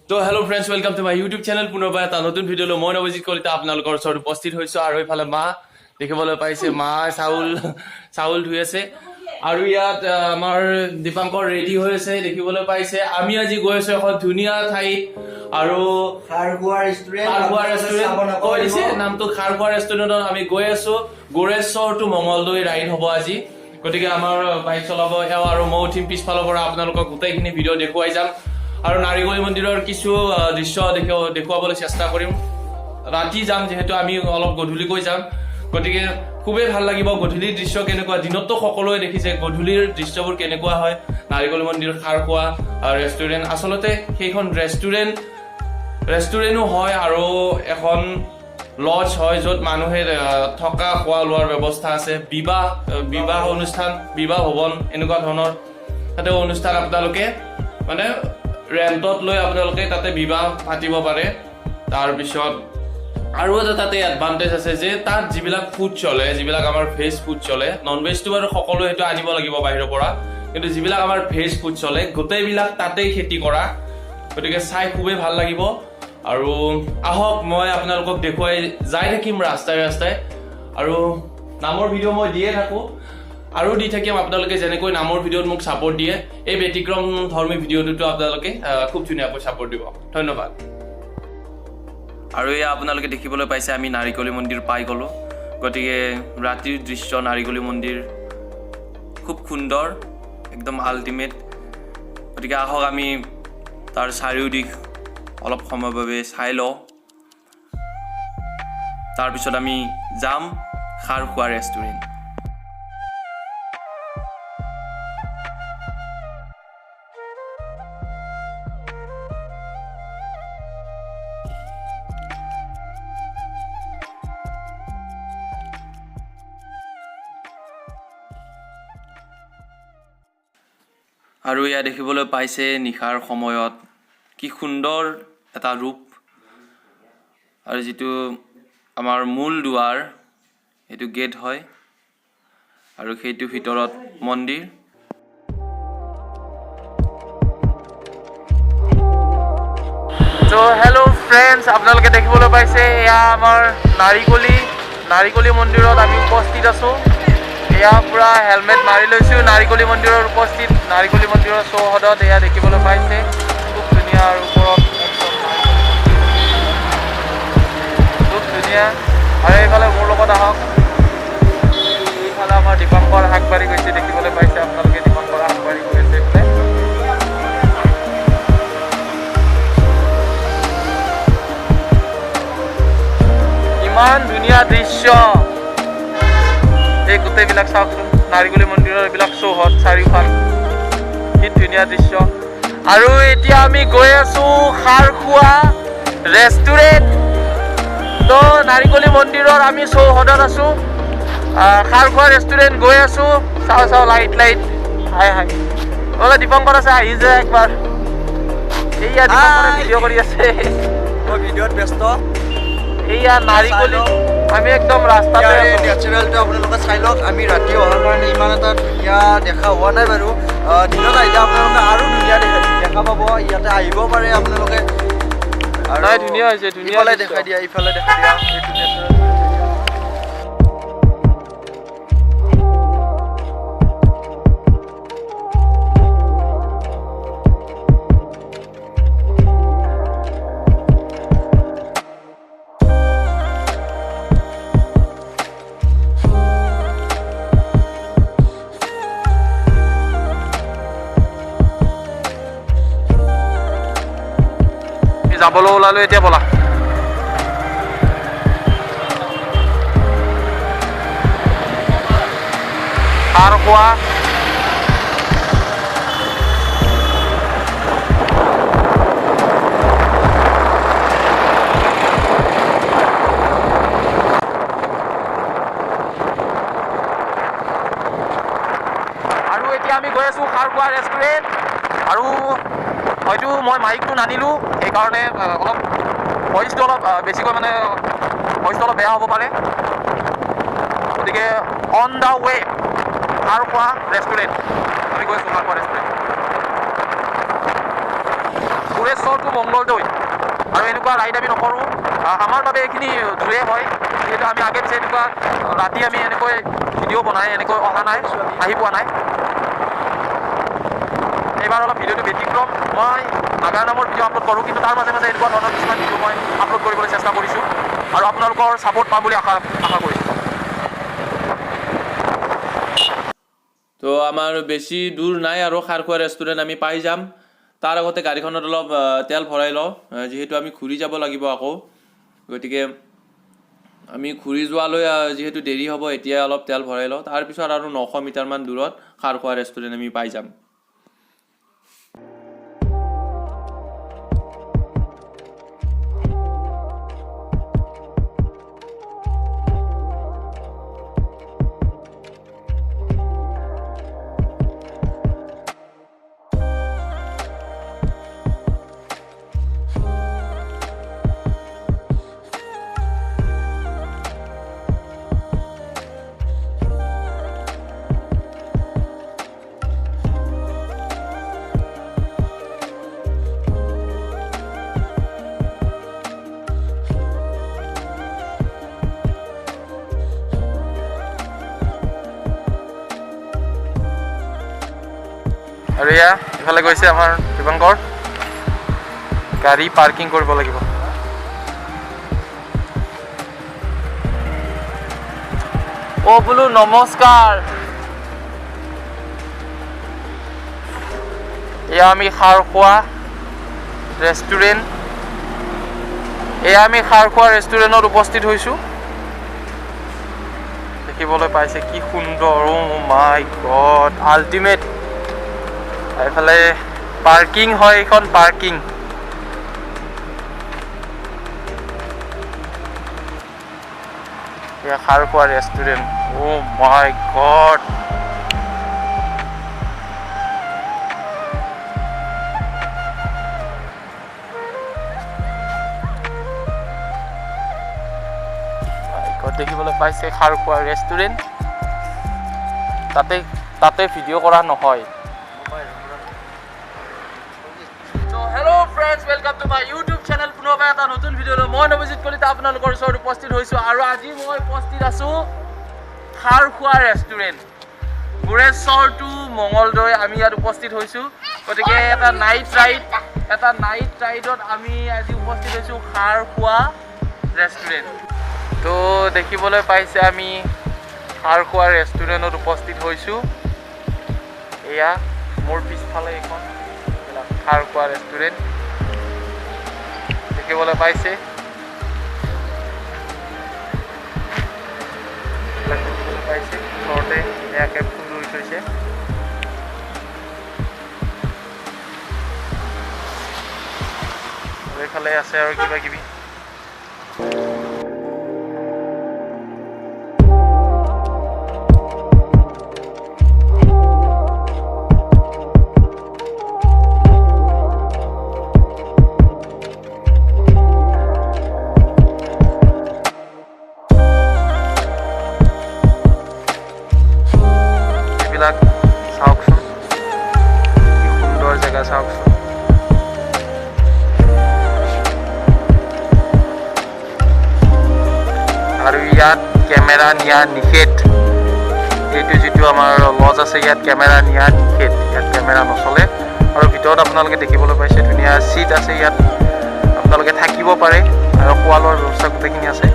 তো hello friends, welcome to my YouTube channel. পুনৰবাৰ এটা নতুন ভিডিঅ' লৈ মই নৱজিত কলিতা আপোনালোকৰ ওচৰত উপস্থিত হৈছোঁ। আৰু এইফালে মা দেখিবলৈ পাইছে, মা চাউল চাউল ধুই আছে। আৰু ইয়াত আমাৰ দীপাংকৰ ৰেডি হৈ আছে, দেখিবলৈ পাইছে। আমি আজি গৈ আছো এখন ধুনীয়া ঠাইত আৰু খাৰখোৱা ৰেষ্টুৰেণ্ট। খাৰখোৱা ৰেষ্টুৰেণ্ট কৈ দিছে নামটো। খাৰখোৱা ৰেষ্টুৰেণ্টত আমি গৈ আছো। গোৰেশ্বৰ টু মঙলদৈ ৰাইড হ'ব আজি। গতিকে আমাৰ বাইক চলাব এওঁ আৰু মই উঠিম পিছফালৰ পৰা। আপোনালোকক গোটেইখিনি ভিডিঅ' দেখুৱাই যাম আৰু নাৰিকলী মন্দিৰৰ কিছু দৃশ্য দেখুৱাবলৈ চেষ্টা কৰিম। ৰাতি যাম যিহেতু, আমি অলপ গধূলিকৈ যাম, গতিকে খুবেই ভাল লাগিব। গধূলিৰ দৃশ্য কেনেকুৱা, দিনততো সকলোৱে দেখিছে, গধূলিৰ দৃশ্যবোৰ কেনেকুৱা হয়। নাৰিকল মন্দিৰ, খাৰখোৱা ৰেষ্টুৰেণ্ট, আচলতে সেইখন ৰেষ্টুৰেণ্টো হয় আৰু এখন লজ হয়, য'ত মানুহে থকা খোৱা লোৱাৰ ব্যৱস্থা আছে। বিবাহ অনুষ্ঠান, বিবাহ ভৱন, এনেকুৱা ধৰণৰ তাতে অনুষ্ঠান আপোনালোকে মানে ৰেণ্টত লৈ আপোনালোকে তাতে বিবাহ পাতিব পাৰে। তাৰপিছত আৰু এটা তাতে এডভান্টেজ আছে যে তাত যিবিলাক ফুড চলে, যিবিলাক আমাৰ ভেজ ফুড চলে, নন ভেজটো বাৰু সকলোৱে সেইটো আনিব লাগিব বাহিৰৰ পৰা, কিন্তু যিবিলাক আমাৰ ভেজ ফুড চলে গোটেইবিলাক তাতেই খেতি কৰা। গতিকে চাই খুবেই ভাল লাগিব। আৰু আহক, মই আপোনালোকক দেখুৱাই যাই থাকিম ৰাস্তাই ৰাস্তাই। আৰু নামৰ ভিডিঅ' মই দিয়ে থাকোঁ আৰু দি থাকিম। আপোনালোকে যেনেকৈ নামৰ ভিডিঅ'ত মোক ছাপৰ্ট দিয়ে, এই ব্যতিক্ৰম ধৰ্মী ভিডিঅ'টোতো আপোনালোকে খুব ধুনীয়াকৈ ছাপৰ্ট দিব। ধন্যবাদ। আৰু এয়া আপোনালোকে দেখিবলৈ পাইছে, আমি নাৰিকলী মন্দিৰ পাই গ'লোঁ। গতিকে ৰাতিৰ দৃশ্য, নাৰিকলী মন্দিৰ খুব সুন্দৰ, একদম আল্টিমেট। গতিকে আহক, আমি তাৰ চাৰিওদিশ অলপ সময়ৰ বাবে চাই লওঁ। তাৰপিছত আমি যাম খাৰখোৱা ৰেষ্টুৰেণ্ট। আৰু এয়া দেখিবলৈ পাইছে, নিশাৰ সময়ত কি সুন্দৰ এটা ৰূপ। আৰু যিটো আমাৰ মূল দুৱাৰ, সেইটো গেট হয় আৰু সেইটো ভিতৰত মন্দিৰ। ত' হেল্ল' ফ্ৰেণ্ডছ, আপোনালোকে দেখিবলৈ পাইছে, এয়া আমাৰ নাৰিকলী মন্দিৰত আমি উপস্থিত আছোঁ। এয়া পূৰা হেলমেট মাৰি লৈছোঁ। নাৰিকলী মন্দিৰত উপস্থিত, নাৰিকলী মন্দিৰৰ চৌহদত এয়া দেখিবলৈ পাইছে, খুব ধুনীয়া। আৰু ওপৰত একদম নাৰিকলী মন্দিৰ, খুব ধুনীয়া। আৰু এইফালে মোৰ লগত আহক। এইফালে আমাৰ দীপাংকৰ আগবাঢ়ি গৈছে, দেখিবলৈ পাইছে আপোনালোকে, দীপাংকৰ আগবাঢ়ি গৈ আছে এইফালে। ইমান ধুনীয়া দৃশ্য এই গোটেইবিলাক চাওকচোন। নাৰিকলী মন্দিৰৰ এইবিলাক চৌহদ চাৰিওফাল, কি ধুনীয়া দৃশ্য। আৰু এতিয়া আমি গৈ আছো খাৰখোৱা ৰেষ্টুৰেণ্ট। তো নাৰিকলী মন্দিৰৰ আমি চৌহদত আছো, খাৰখোৱা ৰেষ্টুৰেণ্ট গৈ আছো। চাওঁ চাওঁ, লাইট লাইট, হাই হাই। বোলে দীপংকৰ আছে, আহি যায় একবাৰ। এইয়া দীপংকৰে হাই। ভিডিঅ' কৰি আছে। মই ভিডিঅ'ত ব্যস্ত। এইয়া নাৰিকলী, আমি একদম ৰাস্তাতে ইয়াৰে আছো। নেচাৰেলটো আপোনালোকে চাই লওক। আমি ৰাতি অহাৰ কাৰণে ইমান এটা ধুনীয়া দেখা হোৱা নাই বাৰু। দিনত আহিলে আপোনালোকে আৰু ধুনীয়া দেখা পাব। ইয়াতে আহিব পাৰে আপোনালোকে। আৰু নাই, ধুনীয়া হৈছে, ধুনীয়া ইফালে দৃশ্য। দেখাই দিয়া, ইফালে দেখাই দিয়া এইটো natural। আমি যাবলৈ ওলালো এতিয়া, ব'লা। খাৰখোৱা। আৰু এতিয়া আমি গৈ আছো খাৰখোৱা ৰেষ্টুৰেণ্ট। আৰু হয়তো মই মাইকটো নানিলোঁ, সেইকাৰণে অলপ ভইচটো অলপ বেছিকৈ, মানে ভইচটো অলপ বেয়া হ'ব পাৰে। গতিকে অন the ৱে খাৰখোৱা ৰেষ্টুৰেণ্ট, আমি গৈ আছোঁ খাৰখোৱা ৰেষ্টুৰেণ্ট। গোৰেশ্বৰ টু মংগলদৈ। আৰু এনেকুৱা ৰাইড আমি নকৰোঁ, আমাৰ বাবে এইখিনি দূৰে হয়, যিহেতু আমি আগে পিছে এনেকুৱা ৰাতি আমি এনেকৈ ভিডিঅ' বনাই এনেকৈ অহা নাই, আহি পোৱা নাই। এইবাৰ অলপ ভিডিঅ'টো ব্যতিক্ৰম, মই নাগাৰা নামৰ ভিডিঅ' আপলোড কৰোঁ, কিন্তু তাৰ মাজে মাজে এনেকুৱা ধৰণৰ কিছুমান ভিডিঅ' মই আপলোড কৰিবলৈ চেষ্টা কৰিছোঁ আৰু আপোনালোকৰ ছাপোৰ্ট পাম বুলি আশা কৰিছোঁ। তো আমাৰ বেছি দূৰ নাই আৰু খাৰখোৱা ৰেষ্টুৰেণ্ট আমি পাই যাম। তাৰ আগতে গাড়ীখনত অলপ তেল ভৰাই লওঁ, যিহেতু আমি ঘূৰি যাব লাগিব আকৌ, গতিকে আমি ঘূৰি যোৱালৈ যিহেতু দেৰি হ'ব, এতিয়া অলপ তেল ভৰাই লওঁ। তাৰপিছত আৰু 900 মিটাৰমান দূৰত খাৰখোৱা ৰেষ্টুৰেণ্ট আমি পাই যাম। আৰু এয়া ইফালে গৈছে আমাৰ দীপাংকৰ, গাড়ী পাৰ্কিং কৰিব লাগিব। অ' বোলো নমস্কাৰ। এয়া আমি খাৰখোৱা ৰেষ্টুৰেণ্ট, এয়া আমি খাৰখোৱা ৰেষ্টুৰেণ্টত উপস্থিত হৈছোঁ। দেখিবলৈ পাইছে কি সুন্দৰ, অ' মাই গড, আল্টিমেট। এইফালে পাৰ্কিং হয়, এইখন পাৰ্কিং। খাৰখোৱা ৰেষ্টুৰেণ্ট, অ' মাই গড। দেখিবলৈ পাইছে খাৰখোৱা ৰেষ্টুৰেণ্ট। তাতে ভিডিঅ' কৰা নহয়। Hello friends, welcome to my YouTube channel. পুনৰবাৰ এটা নতুন ভিডিঅ' লৈ মই নৱজিত কলিতা আপোনালোকৰ ওচৰত উপস্থিত হৈছোঁ। আৰু আজি মই উপস্থিত আছোঁ খাৰখোৱা ৰেষ্টুৰেণ্ট, গোৰেশ্বৰ টু মঙলদৈ আমি ইয়াত উপস্থিত হৈছোঁ। গতিকে এটা নাইট ৰাইডত আমি আজি উপস্থিত হৈছোঁ খাৰখোৱা ৰেষ্টুৰেণ্ট। তো দেখিবলৈ পাইছে আমি খাৰখোৱা ৰেষ্টুৰেণ্টত উপস্থিত হৈছোঁ। এয়া মোৰ পিছফালে এইখন খাৰখোৱা ৰেষ্টুৰেণ্ট দেখিবলৈ পাইছে। দেখিবলৈ পাইছে ওচৰতে ধুনীয়াকৈ ফুল ৰুই থৈছে। এইফালে আছে আৰু কিবা কিবি। চাওকচোন কি সুন্দৰ জেগা, চাওকচোন। আৰু ইয়াত কেমেৰা নিয়া নিষেধ। এইটো যিটো আমাৰ লজ আছে ইয়াত কেমেৰা নিয়া নিষেধ, ইয়াত কেমেৰা নচলে। আৰু ভিতৰত আপোনালোকে দেখিবলৈ পাইছে ধুনীয়া চিট আছে, ইয়াত আপোনালোকে থাকিব পাৰে আৰু খোৱা লোৱাৰ ব্যৱস্থা গোটেইখিনি আছে।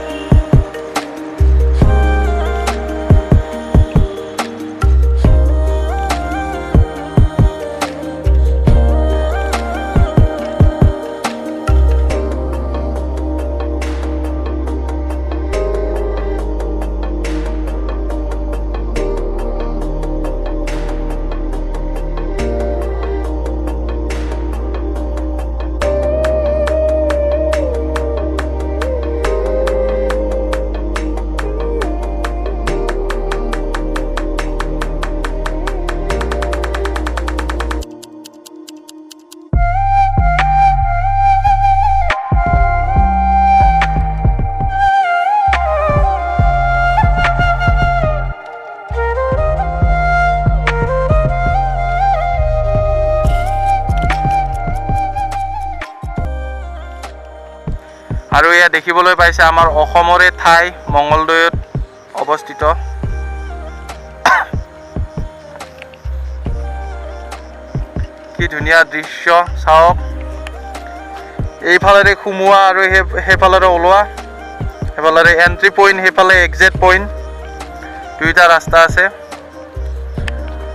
আৰু এয়া দেখিবলৈ পাইছে আমাৰ অসমৰে ঠাই মঙলদৈত অৱস্থিত। কি ধুনীয়া দৃশ্য চাওক। এইফালেৰে সোমোৱা আৰু সেইফালেৰে ওলোৱা, সেইফালেৰে এণ্ট্ৰি পইণ্ট, সেইফালে এক্সিট পইণ্ট, দুইটা ৰাস্তা আছে।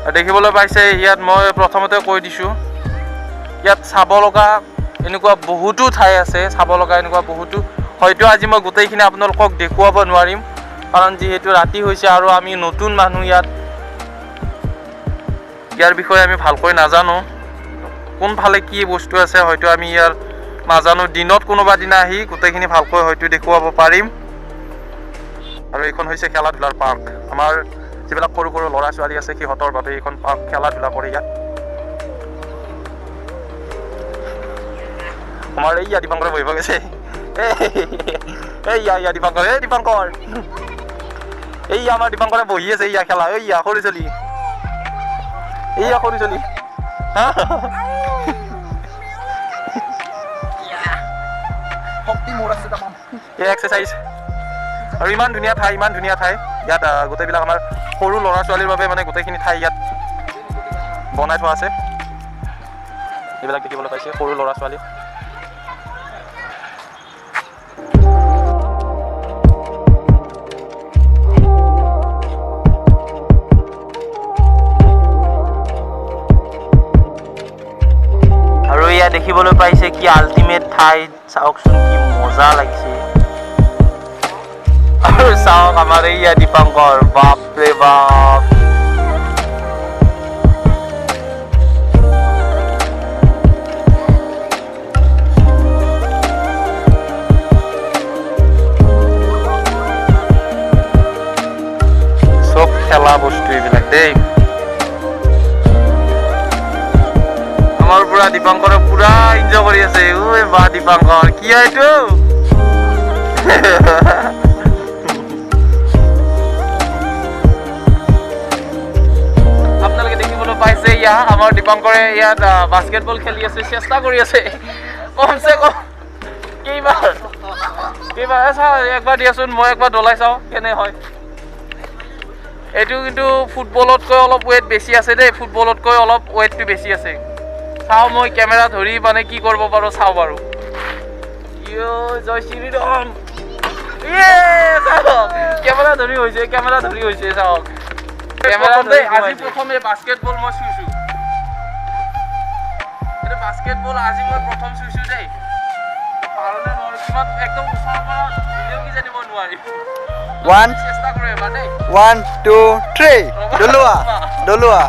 আৰু দেখিবলৈ পাইছে ইয়াত মই প্ৰথমতে কৈ দিছোঁ, ইয়াত চাব লগা এনেকুৱা বহুতো ঠাই আছে, চাব লগা এনেকুৱা বহুতো। হয়তো আজি মই গোটেইখিনি আপোনালোকক দেখুৱাব নোৱাৰিম, কাৰণ যিহেতু ৰাতি হৈছে আৰু আমি নতুন মানুহ ইয়াত, ইয়াৰ বিষয়ে আমি ভালকৈ নাজানো, কোনফালে কি বস্তু আছে হয়তো আমি ইয়াৰ নাজানো। দিনত কোনোবা দিনা আহি গোটেইখিনি ভালকৈ হয়তো দেখুৱাব পাৰিম। আৰু এইখন হৈছে খেলা ধূলাৰ পাৰ্ক। আমাৰ যিবিলাক সৰু সৰু ল'ৰা ছোৱালী আছে সিহঁতৰ বাবে এইখন পাৰ্ক, খেলা ধূলা কৰে ইয়াত। আমাৰ এইয়া দীপাংকৰে বহিব গৈছে। এইয়া এইয়া দীপাংকৰ, এই দীপাংকৰ, এইয়া আমাৰ দীপাংকৰে বহি আছে। এইয়া খেলা, এইয়া সৰু চলি, এইয়া সৰু চলি। এই এক্সাৰচাইজ। আৰু ইমান ধুনীয়া ঠাই, ইমান ধুনীয়া ঠাই ইয়াত। গোটেইবিলাক আমাৰ সৰু ল'ৰা ছোৱালীৰ বাবে মানে গোটেইখিনি ঠাই ইয়াত বনাই থোৱা আছে। এইবিলাক দেখিবলৈ পাইছে সৰু ল'ৰা ছোৱালী। আৰু ইয়াত দেখিবলৈ পাইছে কি আল্টিমেট ঠাই, চাওকচোন কি মজা লাগিছে। আৰু চাওক আমাৰ এইয়া দীপাংকৰ, বাপৰে বাপ। চব খেলা বস্তু এইবিলাক দেই। আমাৰ পুৰা দীপাংকৰে পুৰা এনজয় কৰি আছে। ঐ বা দীপাংকৰ, কি এইটো? আপোনালোকে দেখিবলৈ পাইছে ইয়া আমাৰ দীপাংকৰে ইয়াত বাস্কেটবল খেলি আছে, চেষ্টা কৰি আছে কমচে কম কেইবাৰ কেইবাৰ। চাওঁ একবাৰ দিয়াচোন, মই একবাৰ দলাই চাওঁ কেনে হয়। এইটো কিন্তু ফুটবলতকৈ অলপ ৱেইট বেছি আছে দেই, ফুটবলতকৈ অলপ ৱেইটটো বেছি আছে। চাওঁ মই কেমেৰা ধৰি মানে কি কৰিব পাৰোঁ চাওঁ বাৰু। জয় শ্ৰীৰাম। চাওক কেমেৰা ধৰি হৈছে, কেমেৰা ধৰি হৈছে, চাওক কেমেৰা। আজি প্ৰথমে বাস্কেটবল মই চুইছোঁ, এইটো বাস্কেটবল আজি মই প্ৰথম চুইছোঁ দেই। পাৰোঁ নে নোৱাৰোঁ কিমান একদম ওচৰৰ পৰা দিলেও কিজানি মই নোৱাৰিম। ওৱান চেষ্টা কৰোঁ এবাৰ দেই। 1 2 3, দলোৱা দলোৱা।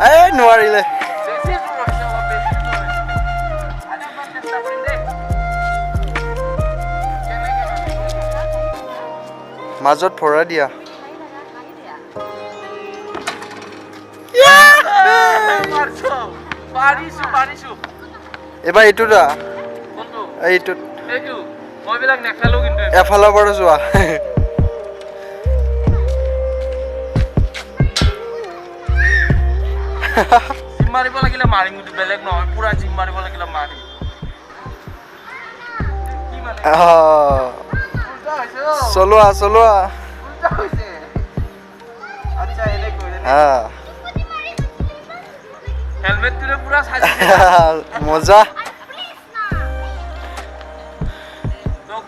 এই নোৱাৰিলে। মাজত ভৰা দিয়া। এবাৰ এইটো দা, এইটোত এফালৰ পৰা যোৱা। জিম মাৰিব লাগিলে মাৰিম, কিন্তু বেলেগ নহয়, পুৰা জিম মাৰিব লাগিলে মাৰিম। চলোৱা চলোৱা। মজা।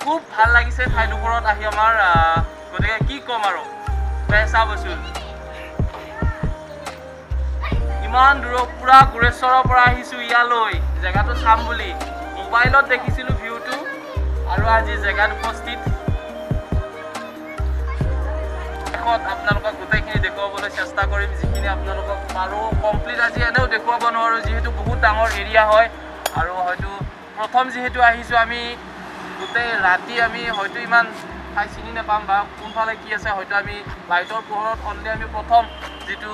খুব ভাল লাগিছে ঠাইডোখৰত আহি আমাৰ, গতিকে কি ক'ম আৰু চাবচোন ইমান দূৰৰ পুৰা গোৰেশ্বৰৰ পৰা আহিছোঁ ইয়ালৈ জেগাটো চাম বুলি। মোবাইলত দেখিছিলোঁ ভিউটো আৰু আজি জেগাত উপস্থিত। শেষত আপোনালোকক গোটেইখিনি দেখুৱাবলৈ চেষ্টা কৰিম, যিখিনি আপোনালোকক পাৰোঁ। কমপ্লিট আজি এনেও দেখুৱাব নোৱাৰোঁ, যিহেতু বহুত ডাঙৰ এৰিয়া হয় আৰু হয়তো প্ৰথম যিহেতু আহিছোঁ আমি, গোটেই ৰাতি আমি হয়তো ইমান ঠাই চিনি নাপাম বা কোনফালে কি আছে হয়তো আমি লাইটৰ পোহৰত অনলি আমি প্ৰথম যিটো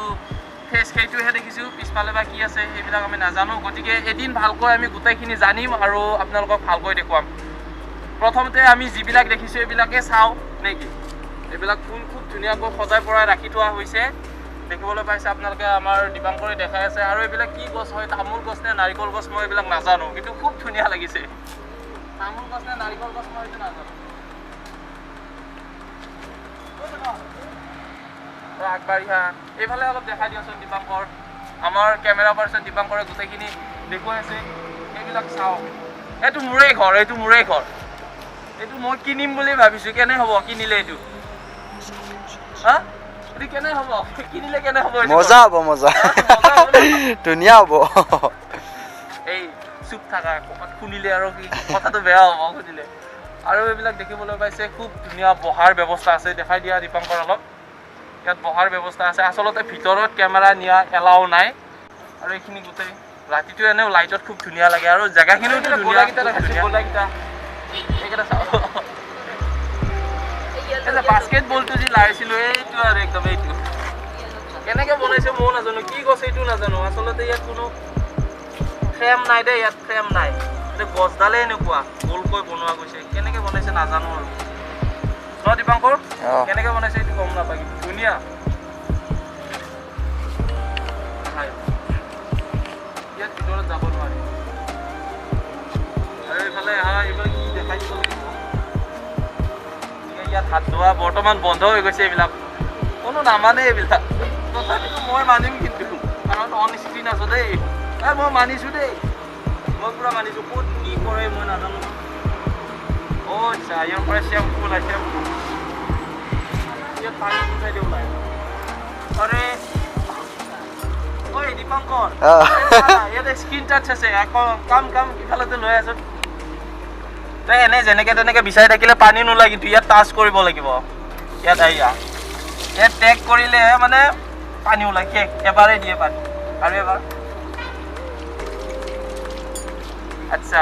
ফেচ সেইটোহে দেখিছোঁ, পিছফালে বা কি আছে সেইবিলাক আমি নাজানো। গতিকে এদিন ভালকৈ আমি গোটেইখিনি জানিম আৰু আপোনালোকক ভালকৈ দেখুৱাম। প্ৰথমতে আমি যিবিলাক দেখিছোঁ এইবিলাকে চাওঁ নেকি। এইবিলাক ফুল খুব ধুনীয়াকৈ সজাই পৰাই ৰাখি থোৱা হৈছে। দেখিবলৈ পাইছে আপোনালোকে, আমাৰ দীপাংকৰে দেখাই আছে। আৰু এইবিলাক কি গছ হয়, তামোল গছ নে নাৰিকল গছ মই এইবিলাক নাজানো, কিন্তু খুব ধুনীয়া লাগিছে। তামোল গছ নে নাৰিকল গছ মই এইটো নাজানো। আগবাঢ়ি আহা, এইফালে অলপ দেখাই দিয়াচোন দীপাংকৰ। আমাৰ কেমেৰা পাৰ্চন দীপাংকৰে গোটেইখিনি দেখুৱাই আছে। এইবিলাক চাওক, এইটো মোৰেই ঘৰ, এইটো মোৰেই ঘৰ, এইটো মই কিনিম বুলি ভাবিছোঁ। কেনে হ'ব কিনিলে এইটো? হা, এইটো কেনে হ'ব কিনিলে? কেনে হ'ব? মজা হ'ব, মজা, ধুনীয়া হ'ব। এই চুপ থাকা, ক'ৰবাত শুনিলে আৰু কি কথাটো বেয়া হ'ব শুনিলে। আৰু এইবিলাক দেখিবলৈ পাইছে, খুব ধুনীয়া বহাৰ ব্যৱস্থা আছে। দেখাই দিয়া দীপাংকৰ অলপ, ইয়াত বহাৰ ব্যৱস্থা আছে। আচলতে ভিতৰত কেমেৰা নিয়া এলাও নাই। আৰু এইখিনি গোটেই ৰাতিটো এনেও লাইটত খুব ধুনীয়া লাগে। আৰু জেগাখিনিও গোলাকেইটা দেখাইছে, গোলাকেইটা এইকেইটা চাওঁ। বাস্কেট বলটো যি লাৰিছিলো এইটো, আৰু একদম এইটো কেনেকে বনাইছে ময়ো নাজানো, কি গছ এইটো নাজানো। আচলতে ইয়াত কোনো ফ্ৰেম নাই দেই, ইয়াত ফ্ৰেম নাই। এইটো গছডালে এনেকুৱা গোলকৈ বনোৱা গৈছে, কেনেকে বনাইছে নাজানো আৰু। ন দীপাংকৰ, কেনেকে বনাইছে এইটো গম নাপায়, কিন্তু ধুনীয়া। ইয়াত ভিতৰত যাব নোৱাৰি। আৰু এইফালে আহা, এইফালে কি দেখাই দিব লাগিব। ইয়াত হাত ধোৱা বৰ্তমান বন্ধ হৈ গৈছে, এইবিলাক কোনো নামানে এইবিলাক। তথাপিতো মই মানিম কিন্তু, কাৰণ অন স্ক্ৰীণ আছো দেই। মই মানিছোঁ দেই, মই পুৰা মানিছোঁ। ক'ত কি কৰে মই নাজানো। অ' আচ্ছা, ইয়াৰ পৰা শ্বেম্পু ওলাই, শ্বেম্পু ইয়াত পানী কোন ওলাই। আৰে ঐ দীপাংকৰ, ইয়াতে স্ক্ৰীণ টাচ আছে, কাম কাম ইফালেতে লৈ আছো। তই এনেই যেনেকে তেনেকে বিচাৰি থাকিলে পানী নোলায়, কিন্তু ইয়াত টাচ কৰিব লাগিব। ইয়াত আহি ইয়াত টেগ কৰিলেহে মানে পানী ওলায়। শেষ, এবাৰেই দিয়ে পানী। আৰু এবাৰ, আচ্ছা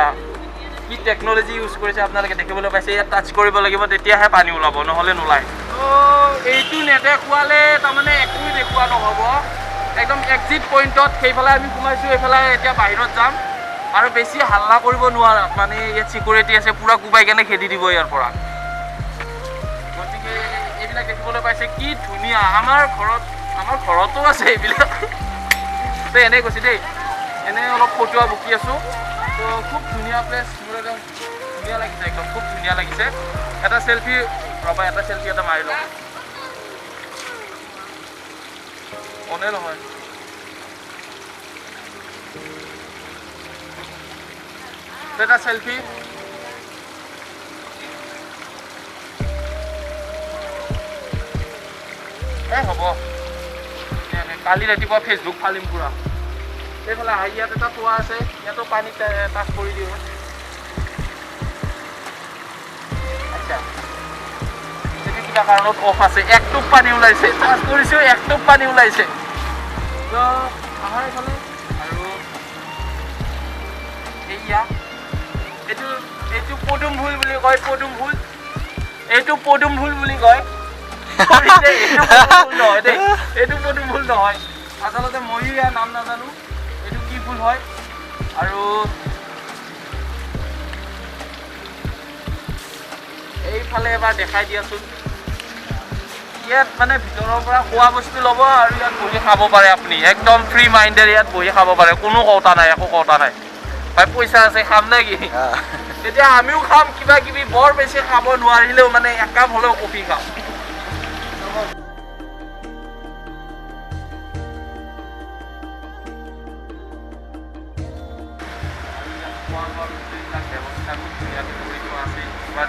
কি টেকন'লজি ইউজ কৰিছে আপোনালোকে দেখিবলৈ পাইছে। ইয়াত টাচ কৰিব লাগিব, তেতিয়াহে পানী ওলাব, নহ'লে নোলায়। ত' এইটো নেদেখুৱালে তাৰমানে একোৱেই দেখুওৱা নহ'ব। একদম এক্সিট পইণ্টত সেইফালে আমি সোমাইছোঁ, এইফালে এতিয়া বাহিৰত যাম। আৰু বেছি হাল্লা কৰিব নোৱাৰা, মানে ইয়াত চিকিউৰিটি আছে, পূৰা কোবাই কেনে খেদি দিব ইয়াৰ পৰা। গতিকে এইবিলাক দেখিবলৈ পাইছে কি ধুনীয়া। আমাৰ ঘৰত, আমাৰ ঘৰতো আছে এইবিলাক। তো এনেই কৈছে দেই, এনেই অলপ ফটোৱা বকি আছোঁ। তো খুব ধুনীয়া প্লেচ, মোৰ একদম ধুনীয়া লাগিছে, একদম খুব ধুনীয়া লাগিছে। এটা চেলফি ৰ'বা, এটা চেলফি এটা মাৰি লওঁ। অনে নহয়, এটা চেলফি। এই হ'ব, কালি ৰাতিপুৱা ফেচবুক ফালিম পুৰা। এইফালে আহি ইয়াত এটা কুঁৱা আছে, ইয়াতো পানী টাচ কৰি দিওঁ। আচ্ছা, সেইটো কিবা কাৰণত অফ আছে। এক টোপ পানী ওলাইছে, টাচ কৰিছোঁ, এক টোপ পানী ওলাইছে। তো আহা এইফালে। আৰু এইয়া এইটো, এইটো পদুম ফুল বুলি কয়, পদুম ফুল। এইটো পদুম ফুল বুলি কয়। এইটো পদুম ফুল নহয় দেই, এইটো পদুম ফুল নহয়। আচলতে ময়ো ইয়াৰ নাম নাজানো, এইটো কি ফুল হয়। আৰু এইফালে এবাৰ দেখাই দিয়াচোন। ইয়াত মানে ভিতৰৰ পৰা খোৱা বস্তু ল'ব আৰু ইয়াত বহি খাব পাৰে আপুনি, একদম ফ্ৰী মাইণ্ডেৰে ইয়াত বহি খাব পাৰে, কোনো কওতা নাই, একো কওতা নাই। ভাই পইচা আছে খাম নে কি? তেতিয়া আমিও খাম কিবা কিবি, বৰ বেছি খাব নোৱাৰিলেও মানে একাপ হ'লেও কফি খাম।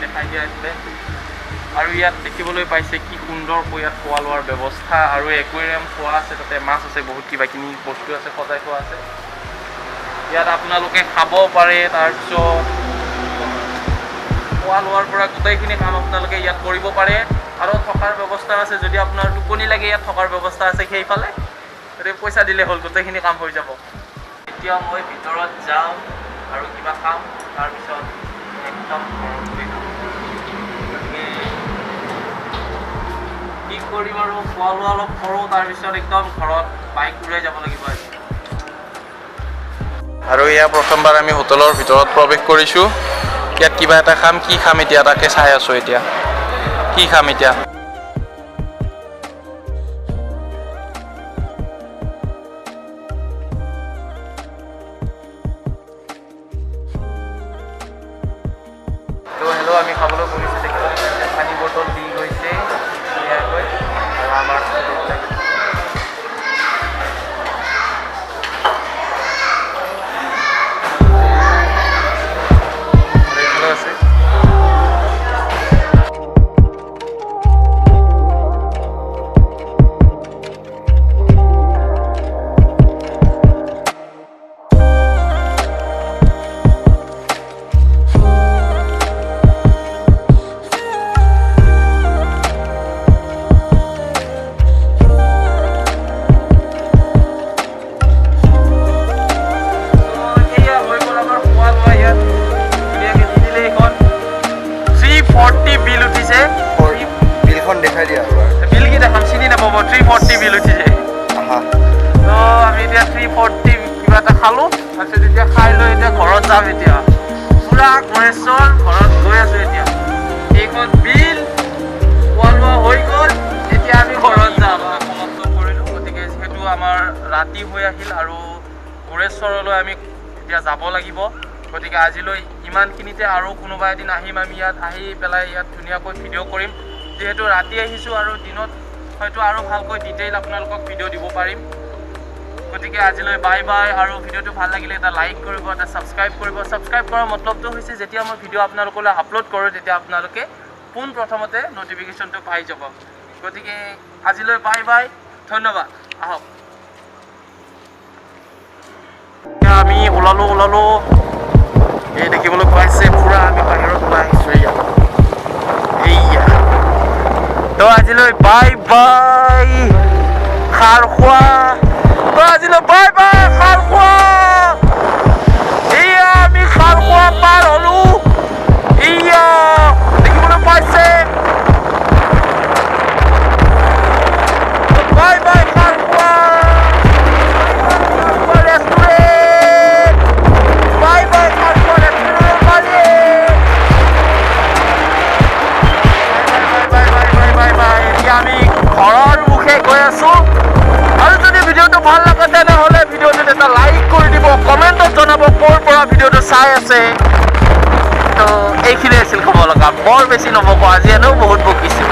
দেখাই দিয়া আছিলে। আৰু ইয়াত দেখিবলৈ পাইছে কি সুন্দৰকৈ ইয়াত খোৱা লোৱাৰ ব্যৱস্থা। আৰু একুৱেৰিয়াম থোৱা আছে, তাতে মাছ আছে, বহুত কিবা কিবি বস্তু আছে, সজাই থোৱা আছে। ইয়াত আপোনালোকে খাব পাৰে। তাৰপিছত খোৱা লোৱাৰ পৰা গোটেইখিনি কাম আপোনালোকে ইয়াত কৰিব পাৰে। আৰু থকাৰ ব্যৱস্থা আছে, যদি আপোনাৰ টোপনি লাগে ইয়াত থকাৰ ব্যৱস্থা আছে সেইফালে। গতিকে পইচা দিলে হ'ল, গোটেইখিনি কাম হৈ যাব। এতিয়া মই ভিতৰত যাম আৰু কিবা খাম, তাৰপিছত একদম ঘৰত গৈ যাম। গতিকে কি কৰিম আৰু, খোৱা লোৱা অলপ কৰোঁ, তাৰপিছত একদম ঘৰত বাইক উৰাই যাব লাগিব আজি। আৰু এয়া প্ৰথমবাৰ আমি হোটেলৰ ভিতৰত প্ৰৱেশ কৰিছোঁ। ইয়াত কিবা এটা খাম, কি খাম এতিয়া তাকে চাই আছোঁ। এতিয়া কি খাম এতিয়া? তো আমি খাবলৈ বহিছোঁ। দেখিবলৈ পাইছে, পানী বটল দি গৈছে ধুনীয়াকৈ আৰু আমাৰ এইবিলাক। আৰু এইফালেও আছে। এয়া হৈ গ'ল আমাৰ খোৱা লোৱা। ইয়াত ধুনীয়াকৈ দি দিলে। এইখন 340 বিল উঠিছে। বিলখন দেখাই দিয়া এবাৰ। বিল কি দেখাম, চিনি নাপাব। 340 বিল উঠিছে। আহা। তো আমি এতিয়া 340 কিবা এটা খালোঁ। তাৰপিছত এতিয়া খাই লৈ এতিয়া ঘৰত যাম। এতিয়া পূৰা গোৰেশ্বৰ ঘৰত গৈ আছোঁ। এতিয়া এইখন বিল, খোৱা লোৱা হৈ গ'ল, এতিয়া আমি ঘৰত যাম। সমাপ্ত কৰিলোঁ। গতিকে যিহেতু আমাৰ ৰাতি হৈ আহিল আৰু গোৰেশ্বৰলৈ আমি এতিয়া যাব লাগিব, গতিকে আজিলৈ ইমানখিনিতে। আৰু কোনোবা এদিন আহিম আমি ইয়াত, আহি পেলাই ইয়াত ধুনীয়াকৈ ভিডিঅ' কৰিম। যিহেতু ৰাতি আহিছোঁ আৰু দিনত হয়তো আৰু ভালকৈ ডিটেইল আপোনালোকক ভিডিঅ' দিব পাৰিম। গতিকে আজিলৈ বাই বাই। আৰু ভিডিঅ'টো ভাল লাগিলে এটা লাইক কৰিব, এটা ছাবস্ক্ৰাইব কৰিব। ছাবস্ক্ৰাইব কৰাৰ মতলবটো হৈছে, যেতিয়া মই ভিডিঅ' আপোনালোকলৈ আপলোড কৰোঁ, তেতিয়া আপোনালোকে পোনপ্ৰথমতে ন'টিফিকেশ্যনটো পাই যাব। গতিকে আজিলৈ বাই বাই, ধন্যবাদ। আহক, এতিয়া আমি ওলালো ওলালো। এই দেখিবলৈ পাইছে, পুৰা আমি বাহিৰত ওলাই আহিছোঁ। এয়া এইয়া। তো আজিলৈ বাই বাই খাৰখোৱা। তো আজিলৈ বাই বাই খাৰখোৱা। এইয়া আমি খাৰখোৱা পাৰ হলো। এইয়া দেখিবলৈ পাইছে, bye bye খাৰখোৱা restaurant, bye bye খাৰখোৱা restaurant মালিক। Bye bye bye bye bye. এতিয়া আমি ঘৰৰ মুখে গৈ আছো। আৰু যদি ভিডিঅ'টো ভাল লাগে, তেনেহ'লে ভিডিঅ'টোত এটা লাইক কৰি দিব, কমেণ্টত জনাব ক'ৰ পৰা ভিডিঅ'টো চাই আছে। তো এইখিনি আছিল ক'ব লগা, বৰ বেছি নবকো, আজি এনেও বহুত বকিছোঁ।